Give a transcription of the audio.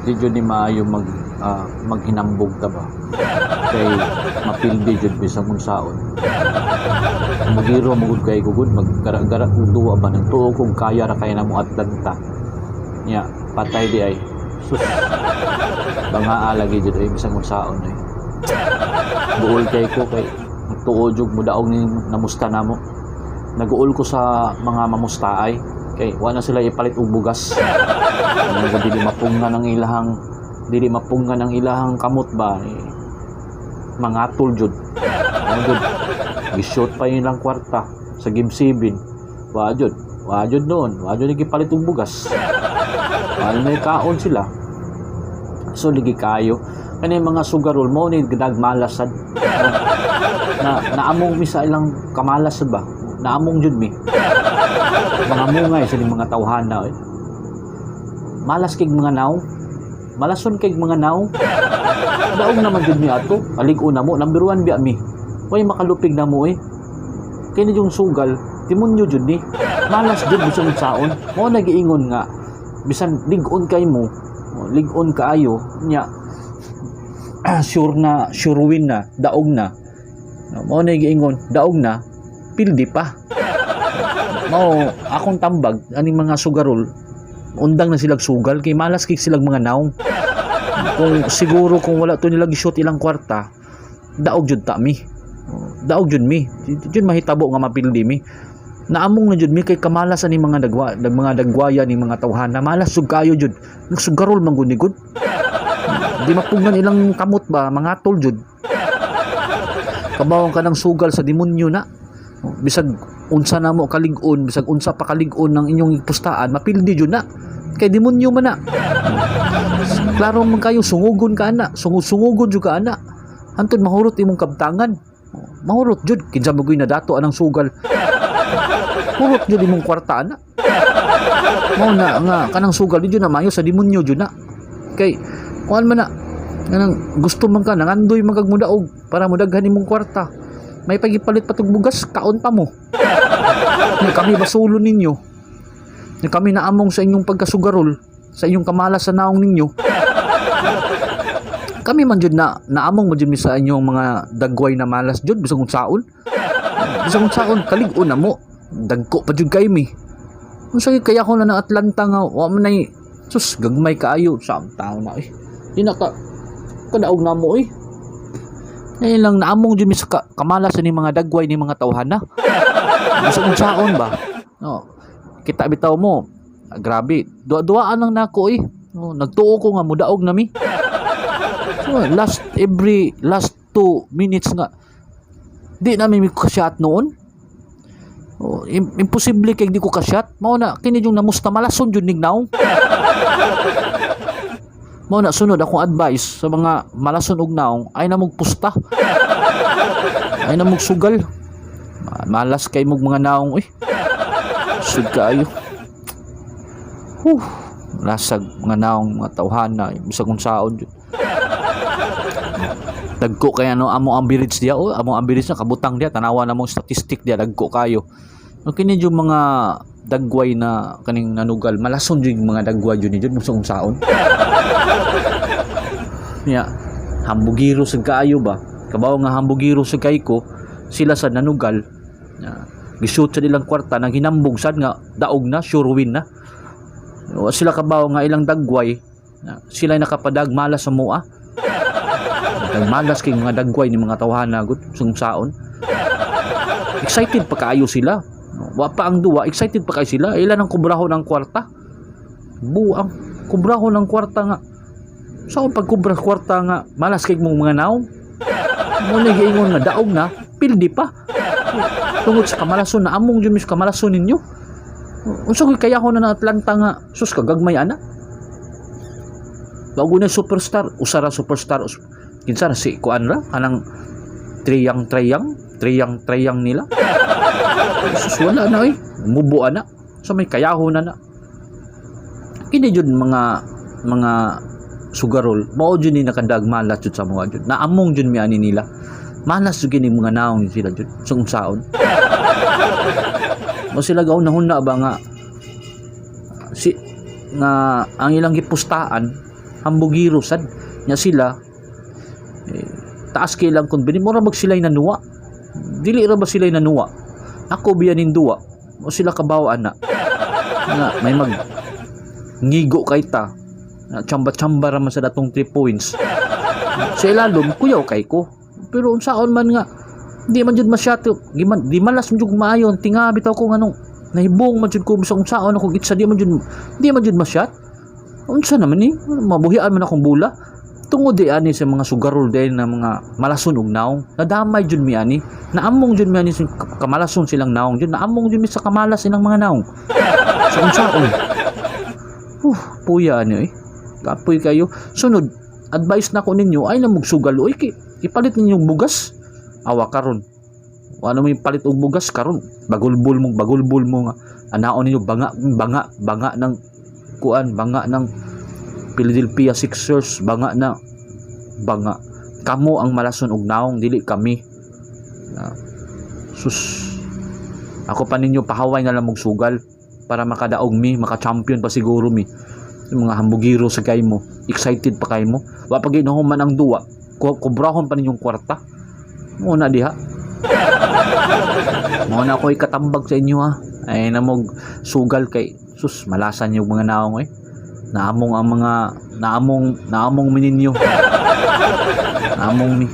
Di jud ni maayo maghinambog ta ba kay mapildi jud bisag unsaon. Mugiro mo gud kay gugud, maggara-gara kog duwa ba, nagtuo kog kaya ra kay namo Atlanta nya, patay di ay. Sus, bangaa lagi jud ay bisag unsaon ay. Buol kay ko kay nagtuo jud mudaog ni namusta namo. Naguol ko sa mga mamustaay kay wa na sila ipalit og bugas. Ano, dili mapunggan ang ilahang kamot ba eh, mangatol jud. Ano jud, gi-shoot pa yung ilang kwarta sa Game 7. Wa jud, wa jud noon, wa jud gipalit og bugas. Wala may kaon sila. So ligi kayo kani mga sugarol mo ni nagmalas sad na naamong mi sa ilang kamalas sad ba, naamong jud mi mga mungay sa mga tawhana eh. Malas kay mga naw, malason kay mga naw. Daog naman jud mi ato, alig-o na mo, number 1 biya mi. Way makalupig na mo eh. Kini yung sugal, demonyo jud ni. Malas jud bisan unsaon. Mao nagiingon nga bisan lig-on kay mo, lig-on kaayo nya, sure na, sure win na, daog na. Mao na giingon, daog na, pildi pa. Mao akong tambag aning mga sugarol, undang na silag sugal kay malas kay silag mga naong. Kung siguro kung wala to nila gi-shoot ilang kwarta, daog jud ta mi. Daog jud mi. Jud mahitabo nga mapildi mi. Naamong na jud mi kay kamalas ani mga dagwa, mga dagwaya ni mga tawhana. Malas jud kayo jud. Nagsugarol man gud ni gud. Di mapugnan ilang kamot ba, mangatol jud. Kabawang ka ng sugal sa demonyo na. Bisag unsa na mo kalig-on, bisag unsa pa kalig-on ng inyong pustaan, mapildi jud na. Kay demonyo man na. Klaro man kayo, sungugon ka ana, sungugon jud ka ana. Hantod mahurot imong kabtangan. Mahurot jud kinsa mo na dato anang sugal. Hurot jud imong kwarta ana. Mao na nga kanang sugal di jud na maayo, sa demonyo jud na. Kay kuan man na kanang gusto man ka, nangandoy man kag mudaog para mudaghan imong kwarta. May pagipalit pa tog bugas, kaon pa mo. Ni kami basulo ninyo. Ni kami naamong sa inyong pagkasugarol, sa inyong kamalas sa naong ninyo. Kami man jud na naamong mo jud mi sa inyong mga dagway na malas jud bisag unsaon. Bisag unsaon kalig-on na mo. Dagko pa jud kay mi. Unsa gyud kaya ko na ng Atlanta nga wa man nay, sus, gagmay kaayo sa tao na eh. Di na ka kadaog na mo eh. Ngayon lang naamong jud mi sa kamalas ni mga dagway ni mga tawhana. Bisag unsaon ba? No. Kita bitaw mo. Ah, grabe. Duwa-duwaan lang nako eh. No, nagtuo ko nga mudaog na mi. So, last every last 2 minutes nga di namin mi ka-shot noon. Oh, imposible kay di ko ka-shot. Mao na kini yung namusta, malason jud nignaw. Mao na sunod akong advice sa mga malason og naong ay na mog pusta. Ay na mog sugal. Malas kay mog mga naong eh. Sud kaayo. Huh, lasag mga naong mga tawhana bisag unsaon jud. Dagko kay ano amo ang average diya, oh, amo ang average na kabutang diya, tanawa na mong statistic diya, dagko kayo. No, kini yung mga dagway na kaning nanugal, malason jud yung mga dagway jud ni jud bisag unsaon. Nya hambugiro sad kaayo ba? Kabaw nga hambugiro sa kay ko sila sa nanugal. Nya, gishoot sa nilang kwarta, nang hinambog sad nga daog na, sure win na. Wa sila kabaw nga ilang dagway na sila nakapadag malas sa mua. Malas kay mga dagway ni mga tawhana gud sungsaon. Excited pa kaayo sila. Wa pa ang duwa, excited pa kayo sila. Ilan ang kubrahon ng kwarta? Buang kubrahon ng kwarta nga. Saan pagkubra kwarta nga malas kay mong mga naong? Mo na giingon nga daog na, pildi pa. Tungod sa kamalason na among jud mis kamalason ninyo. Unsa gyud kaya ko na ng Atlanta nga sus kagagmay ana? Bago na superstar, usa ra superstar. Kinsa ra si kuan ra kanang triyang triyang triyang triyang nila. Sus, wala na eh. Mubo ana. So may kayahon na na. Kini jud mga sugarol, mao jud ni nakandag malas jud sa mga jud. Naamong jud mi ani nila. Malas jud kini mga naong sila jud sa unsaon. Mo sila gaw nahuna ba nga si nga ang ilang gipustaan Hambugiro sad nya sila eh, taas kay lang kun mura bag sila'y nanuwa. Dili ra ba sila'y nanuwa? Ako biya ning duwa o sila kabaw ana nga may mag ngigo kay ta na chamba-chamba ra man sa datong 3 points sa ilalom. Kuyaw kay ko, pero unsaon man nga di man jud masyado di malas man jud maayon. Tinga bitaw ko nganong nahibong man jud ko sa unsaon ako itsa, di man jud masyat. Unsa naman ni, mabuhian man akong bula tungod di ani sa mga sugarol din na mga malason og naong. Nadamay jud mi ani, naamong jud mi ani sa kamalason silang naong jud, naamong jud mi sa kamalas silang mga naong sa unsaon. Puya ani eh, kapoy kayo. Sunod, advice na ko ninyo ay na mugsugal oy, kay ipalit ninyo bugas. Awa karon, ano may palit og bugas karon, bagulbul mo, bagulbul mo nga anaon ninyo banga banga banga ng kuan, banga ng Philadelphia Sixers, banga na banga. Kamo ang malason og naong, dili kami. Ah, sus, ako pa ninyo, pahaway na lang og sugal para makadaog mi, maka-champion pa siguro mi. Yung mga hambugiro sa kay mo, excited pa kay mo, wa pa ginahuman ang duwa, kubrahon pa ninyong kwarta mo na diha. Mo na ako ikatambag sa inyo ha, ay namog sugal kay sus, malasan yung mga naong eh. Naamong ang mga naamong, naamong mi ninyo, naamong mi.